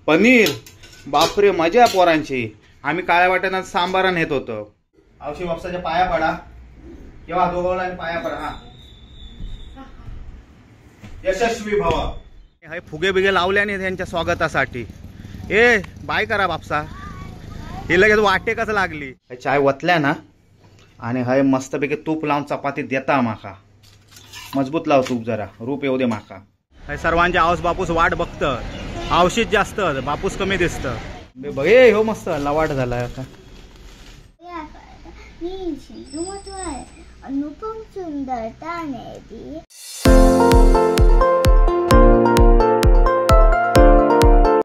पनीर, बापरे मजा पोरांची। आम्ही काळ्या वाट्यानं सांबारा नेत होतो। आवशी बापसाच्या पाया पडा, केव्हा दोघांना आणि पाया पडा। हा यशस्वी भव। हे फुगे बिगे लावल्याने त्यांच्या स्वागतासाठी। ए बाय करा बापसा, हे लगेच वाटे कसं लागली। चाय वतल्या ना आणि हय मस्तपैकी तूप लावून चपाती देता माका, मजबूत लाव तूप जरा, रूप येऊ दे माका। हय सर्वांचे आऊस बापूस वाट बघतं, आवशीत जास्त बापूस कमी दिसतं। बघ ए हो मस्त लवाट झाला आता। अनुपम सुंदरता ने।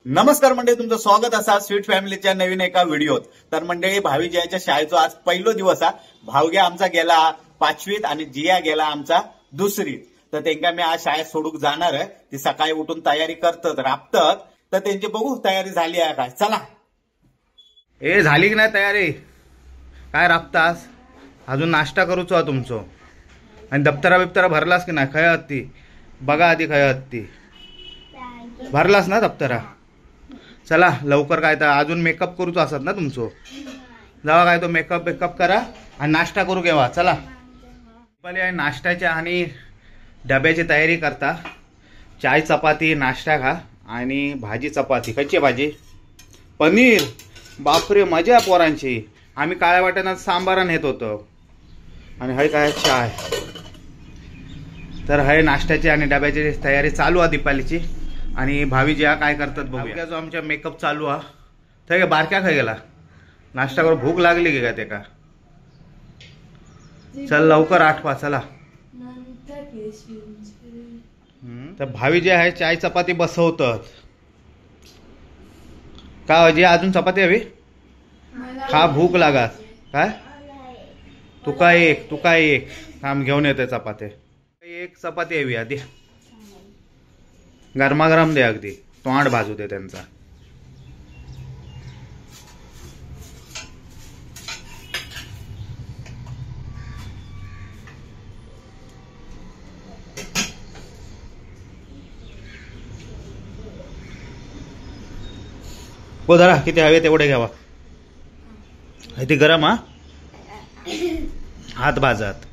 नमस्कार मंडळी, तुमचं स्वागत असा स्वीट फॅमिलीच्या नवीन एका व्हिडिओत। तर मंडळी, भावी जियाच्या शाळेचा आज पहिलो दिवस हा। भावग्या आमचा गेला पाचवीत आणि जिया गेला आमचा दुसरीत। तर त्यांका मी आज शाळेत सोडूक जाणार आहे। ती सकाळी उठून तयारी करतात, राबतात, तर त्यांची बघू तयारी झाली आहे काय। चला ए झाली की नाही तयारी? काय राबतास? अजून नाश्ता करूचो हा तुमचो। आणि दप्तरा बिप्तरा भरलास की नाही? खय हत्ती बघा आधी, खय हत्ती भरलास ना दप्तरा? चला लवकर, काय तर अजून मेकअप करूचो असत ना तुमचो, जावा काय तो मेकअप बेकअप करा आणि नाश्ता करू केव्हा। चला पहिले नाश्त्याच्या आणि डब्याची तयारी करता। चाय चपाती नाश्ता खा आणि भाजी चपाती। खयची भाजी? पनीर। बापरे मजा पोरांची। आम्ही काळ्या वाट्यानं सांबारा नेत होतो। आणि हय काय चाय। तर हय नाश्त्याची आणि डब्याची तयारी चालू आहे दीपालीची। आणि भावी जिया काय करतात बघूया। जो आमच्या मेकअप चालू हा। थंय बारक्या खय गेला? नाश्ता करून भूक लागली की काय ते का? चल लवकर आठवा चला। तर भावी जे आहे चाय चपाती बसवतात का? जी अजून चपाती हवी खा, भूक लागात काय? तुका एक, तुका एक थांब घेऊन येते चपाती। एक चपाती हवी आधी, गरमागरम दे, अगदी तोंड भाजू दे त्यांचा। हो धरा, किती हवे तेवढे घ्यावा। ते गरम हा, हात भाजात।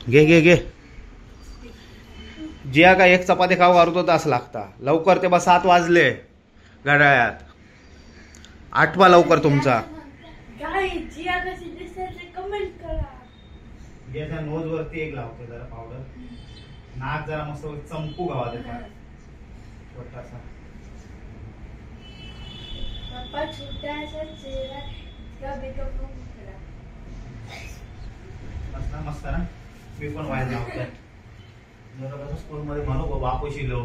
घे घे घे। जिया का एक चपाती खाऊ अर्धा तास लागता। लवकर ते बा 7 वाजले घड्याळात, आठवा लवकर तुमचा। नोज वरती एक लावते जरा पावडर, नाक जरा मस्त चमकू गावा देता छोटासा। पप्पा छोटासा चेहरा, इतका मेकअप करा। मस्त मस्त ना, मी पण व्हायला लावते। जरा कसं स्कूल मध्ये म्हणू बापू शिलो।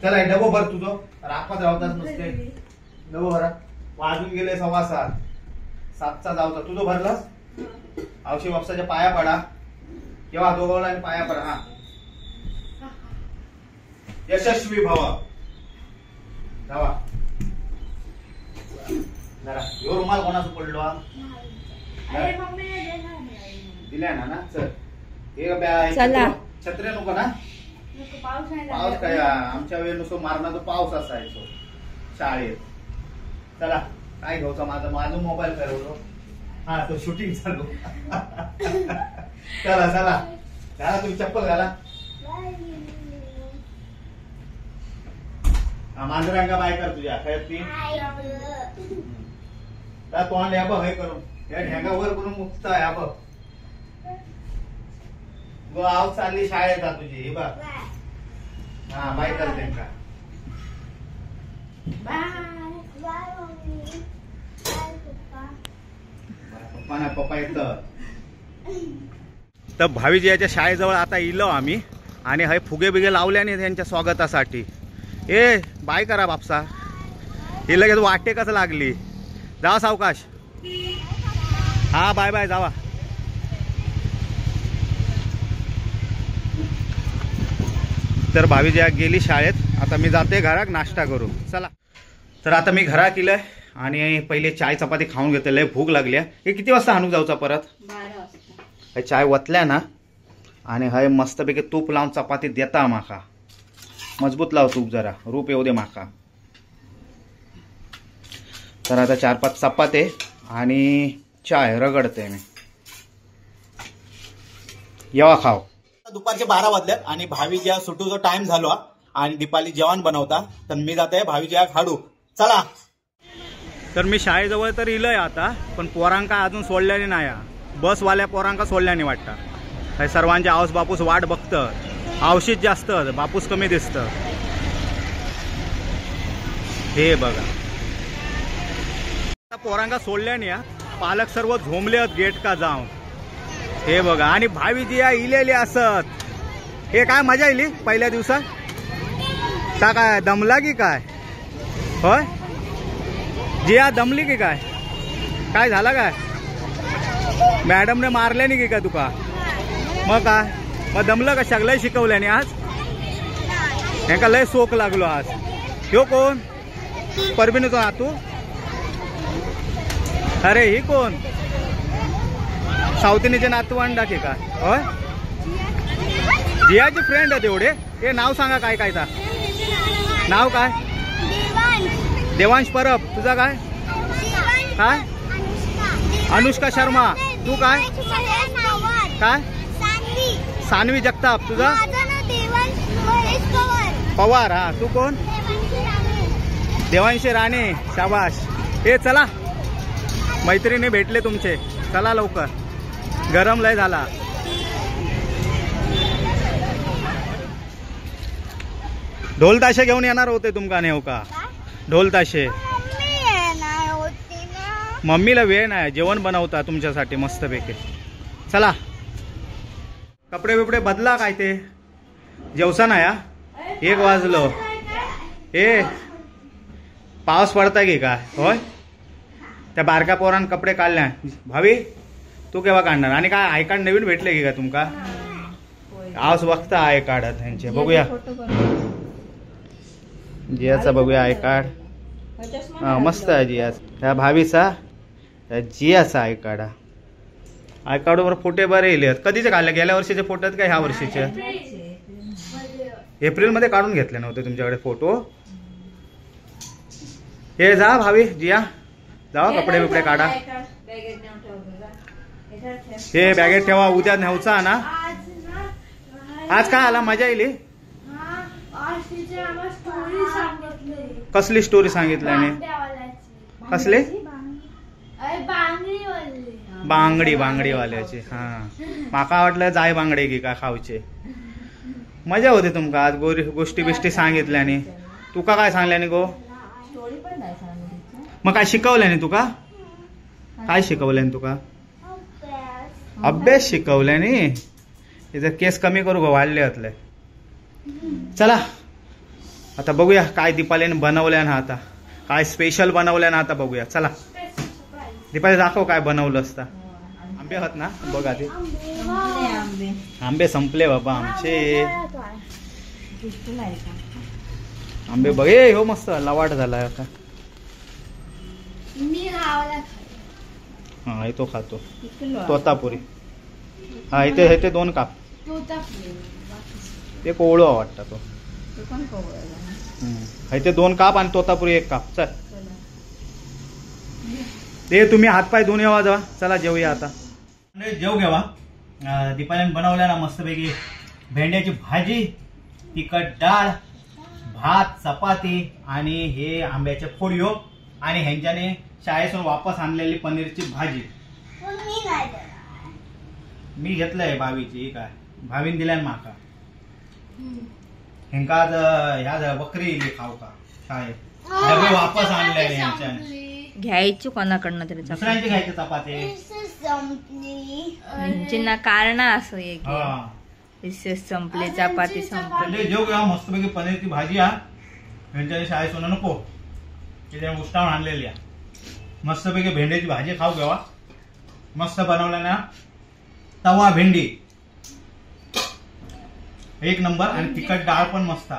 चला डबो भर तुझो, राखत राहतात नुसते। डबो भरा, वाजून गेले 7:15, 7चा जावता। तुझो भरलास? आवशी बापसाच्या पाया पडा, केव्हा दोघांना आणि पाया पडा। हा यशस्वी भव। जावा जरा ह्यो रुमाल कोणाचा पडलो? दिल्या ना ना चल। चला छत्रे नको ना, पाऊस काय आमच्या वेळ नुसतं मारणार तो पाऊस असायचो शाळेत। चला काय घेऊचा, माझा माझा मोबाईल फिरवलो। हा तो शूटिंग चालू। चला चला घाला तुम्ही चप्पल घाला। मांजरांका बाय कर तुझ्या काय ती तोंड या बघ हे करून, या ढेंगा वर करून मुक्त या बघ। गो आव चालली शाळेत तुझी हे बघ। हा बाय कर त्यांका। बाय बाय मम्मी, बाय पप्पा। पप्पा ना पप्पा येत। तर भावीजियाच्या शाळेजवळ आता इलो आम्ही आणि हे फुगे बिगे लावल्याने त्यांच्या स्वागतासाठी। ए बाय करा बापसा, हे लगेच वाटे कसं लागली। जावा सावकाश। हा बाय बाय जावा। तर भावी गेली शाळेत, आता मी जाते घरात नाश्ता करू। चला तर आता मी घरात केलंय आणि पहिले चाय चपाती खाऊन घेतले, भूक लागली आहे। हे किती वाजता आणू जाऊचा परत? 12 वाजता। चाय वतल्या ना आणि हय मस्तपैकी तूप लावून चपाती देता माका. मजबूत लाव तूप जरा, रूप येऊ दे माका. तर आता 4-5 चपाते आणि चाय रगडते मी. येवा खाव. दुपारचे 12 वाजल्यात आणि भावी ज्या सुटूचा टाइम झालो आणि दीपाली जेवण बनवता, तर मी जाते भावी ज्या हाडू. चला तर मी शाळेजवळ तर इलय आता, पण पोरांका अजून सोडल्याने नाही. बसवाल्या पोरांका सोडल्याने वाटतं. हे सर्वांचे आऊस बापूस वाट बघतं. आवशीत जास्त बापूस कमी दिसतं. हे बघा पोरांका सोडल्याने पालक सर्व झोंबले आहेत गेट का जाऊन. हे बघा आणि भावी जिया इलेली असत. हे काय मजा इली पहिल्या दिवसात? ता काय दमला की काय? होय जिया दमली की काय? काय झालं काय? मॅडमने मारले नाही की काय तुका? मग काय मग दमलं का? सगळं शिकवल्याने आज हेका लय सोक लागलो आज. ह्यो कोण? परबिनूचो नातू? अरे ही कोण? सावतीनीचे नातवंडा की काय? होय जियाची फ्रेंड आहे तेवढे. हे नाव सांगा काय काय ता नाव काय? देवांश परब. तुझा काय? काय? अनुष्का शर्मा. तू काय? काय? सानवी जगताप. तुझा? पवार. हा तू कोण? देवांशी राणे. शाबाश. ए चला मैत्रिणी भेटले तुमचे, चला लवकर, गरम लय झाला. ढोल ताशे घेऊन येणार होते तुमका नेवका? ढोल ताशे मम्मीला वेळ नाही, जेवण बनवता तुमच्यासाठी मस्तपैकी. चला कपडे बिपडे बदला. काय ते जेवसा ना या? 1 वाजलो. ए पाऊस पडता की काय? होय त्या बारक्या पोरान कपडे काढल्या. भावी तू केव्हा काढणार? आणि काय I card नवीन भेटले की काय तुमका? आज बघता I card त्यांचे. बघूया जियाचा, बघूया I card. हा मस्त आहे जियाचा. त्या भावीचा, त्या जियाचा I card. I कार्डवर फोटो बरे येले. कधीचे काढले? गेल्या वर्षीचे फोटो आहेत का ह्या वर्षीचे? एप्रिलमध्ये काढून घेतले नव्हते तुमच्याकडे फोटो? हे जा भावी जिया जावा कपडे बिपडे काढा. हे बॅगेत ठेवा, उद्या न्यायचा ना. आज काय आला मजा येईल? कसली स्टोरी सांगितल्याने? कसले? बांगडी, बांगडी वाल्याची. हा माका वाटलं जाय बांगडे की का खावचे. मजा होती तुमका आज गोष्टी बिष्टी सांगितल्याने. तुका काय सांगल्याने गो? मग काय शिकवल्याने तुका? काय शिकवल्याने तुका? अभ्यास शिकवल्याने. इथं केस कमी करू गो, वाढले आतले. चला आता बघूया काय दीपालीने बनवल्या ना, आता काय स्पेशल बनवल्या ना आता बघूया. चला दीपाली दाखव काय बनवलं असता. आंबे होत ना बघा ते आंबे संपले बाबा आमचे. आंबे बघ हो मस्त लवाट झालाय आता. हा तो खातो तोतापुरी. हा इथे हे ते 2 काप. ते कोवळो वाटतं तो. इथे 2 काप आणि तोतापुरी 1 काप. चल ते तुम्ही हातपाय धुवून यावा जावा. चला जेवूया आता. जेव घ्यावा. दीपालीने बनवल्या ना मस्तपैकी भेंड्याची भाजी, तिखट डाळ, भात, चपाती आणि हे आंब्याचे फोडियो आणि ह्यांच्याने शाळेतून वापस आणलेली पनीरची भाजी. मी घेतलंय भावीची. काय भावीन दिल्यान माका. हेंका ह्या बकरी इली खाऊ का शाळेत डबे वापस आणले ह्यांच्याने. घ्यायची कोणाकडनं तरी दुसऱ्यांची घ्यायची चपाती ह्यांची ना कारण असं एक रिसेस संपले चपाती संपली. जेव घ्या मस्तपैकी पनीरची भाजी. हा ह्यांच्या शाळेत सोनं नको उष्टावून आणलेली आहे. मस्तपैकी भेंडीची भाजी खाऊ घ्यावा. मस्त बनवल्या ना तवा भेंडी 1 नंबर. आणि तिखट डाळ पण मस्त.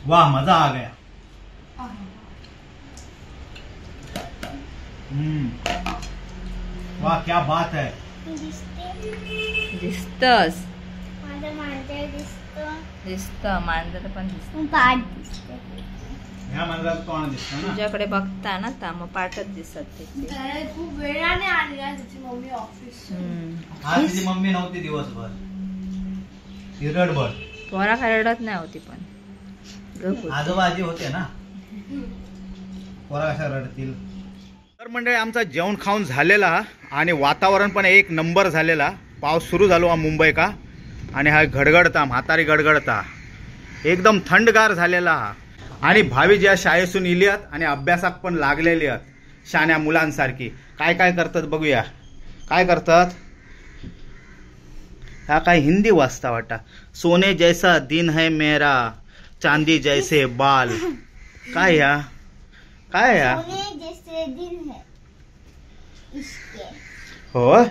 वाह मजा आ गया. वाह क्या बात है. दिसते. दिसतस. माझं मांजर दिसतं. दिसतं मांजर पण दिसत. पाठ दिसते. ह्या मांजराचं तोंड दिसतं ना. तुझ्याकडे बघता ना ता मग पाठच दिसत त्याची. खूप वेळाने आली आज तिची मम्मी ऑफिस. आज तिची मम्मी नव्हती दिवसभर, ती रडबड. पोरा काय रडत नाही होती पण आजोबा आजी होते ना, पोरा कशा रडतील. तर मंडळी आमचा जेवण खाऊन झालेला आणि वातावरण पण एक नंबर झालेला. पाऊस सुरू झालो हा मुंबई का, आणि हा गडगडता म्हातारी गडगडता एकदम थंडगार झालेला हा. आणि भावी ज्या शाळेसून इली आहेत आणि अभ्यासाक पण लागलेली आहेत शाण्या मुलांसारखी. काय काय करतात बघूया. काय करतात हा, काय हिंदी वाचता वाटा. सोने जैसा दिन है मेरा, चांदी जैसे बाल. काय ह्या, काय ह्या? सोने जैसे दिन है इसके. हो.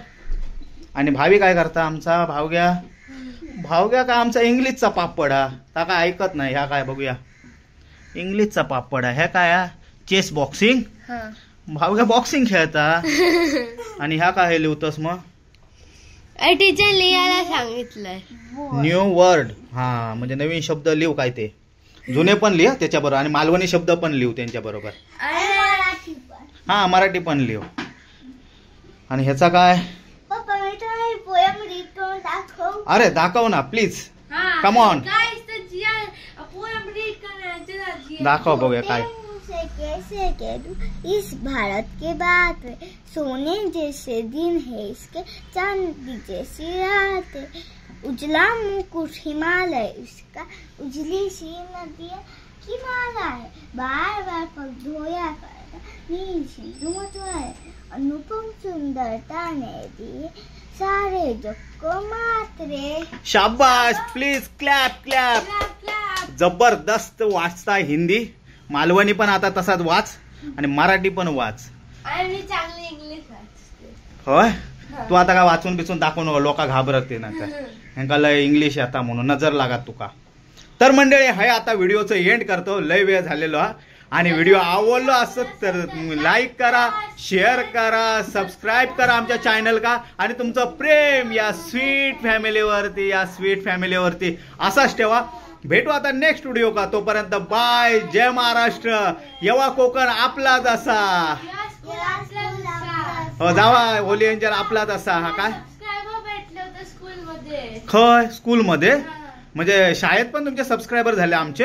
आणि भावी काय करता आमचा भावग्या? भावग्या काय आमचा इंग्लिशचा पापड हा, ता काय ऐकत नाही. ह्या काय बघूया, इंग्लिशचा पापड हा. ह्या काय चेस बॉक्सिंग? भावग्या बॉक्सिंग खेळता. आणि ह्या काय लिहितस मग? टीचर लिहायला सांगितलंय न्यू वर्ड. हा म्हणजे नवीन शब्द लिहू काय ते, जुने पण लिह त्याच्याबरोबर आणि मालवणी शब्द पण लिहू त्यांच्या बरोबर. हा मराठी पण लिहू. आणि ह्याचा काय? अरे दाखव ना प्लीज, कम ऑन दाखव बघूया काय. कैसे कह दूं इस भारत के बात, सोने जैसे दिन है इसके, चांदी जैसी रात है, उजला मुकुट हिमालय इसका, उजली सी नदिया की माला है, बार बार पग धोया करता नील सिंधु मतवाले, अनुपम सुंदरता ने दी सारे जग को मात रे. शाबाश, प्लीज क्लॅप क्लॅप. जबरदस्त वाचता हिंदी, मालवणी पण आता तसाच वाच आणि मराठी पण वाच. आणि चांगली इंग्लिश वाचते. होय, तू आता काय वाचून बिचून दाखवू नको, लोक घाबरते ना तर लय इंग्लिश आता म्हणून नजर लागत तुका. तर मंडळी हे आता व्हिडिओचं एंड करतो, लय वेळ झालेलो हा. आणि व्हिडिओ आवडलो असत तर लाईक करा, शेअर करा, सबस्क्राईब करा आमच्या चॅनल का. आणि तुमचं प्रेम या स्वीट फॅमिलीवरती, या स्वीट फॅमिलीवरती असाच ठेवा. भेटू आता नेक्स्ट व्हिडिओ का, तोपर्यंत बाय. जय महाराष्ट्र. येवा कोकण आपलाच असा. हो जावा होली एंजल आपलाच असा. हा काय खय स्कूलमध्ये म्हणजे शाळेत पण तुमचे सबस्क्रायबर झाले आमचे.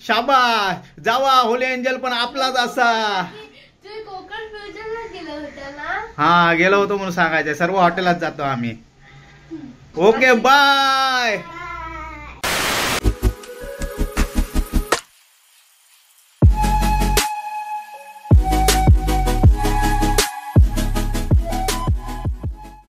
शाबाश, जावा होली एंजल पण आपलाच असा. हा गेलो होतो म्हणून सांगायचं, सर्व हॉटेलात जातो आम्ही. Okay bye.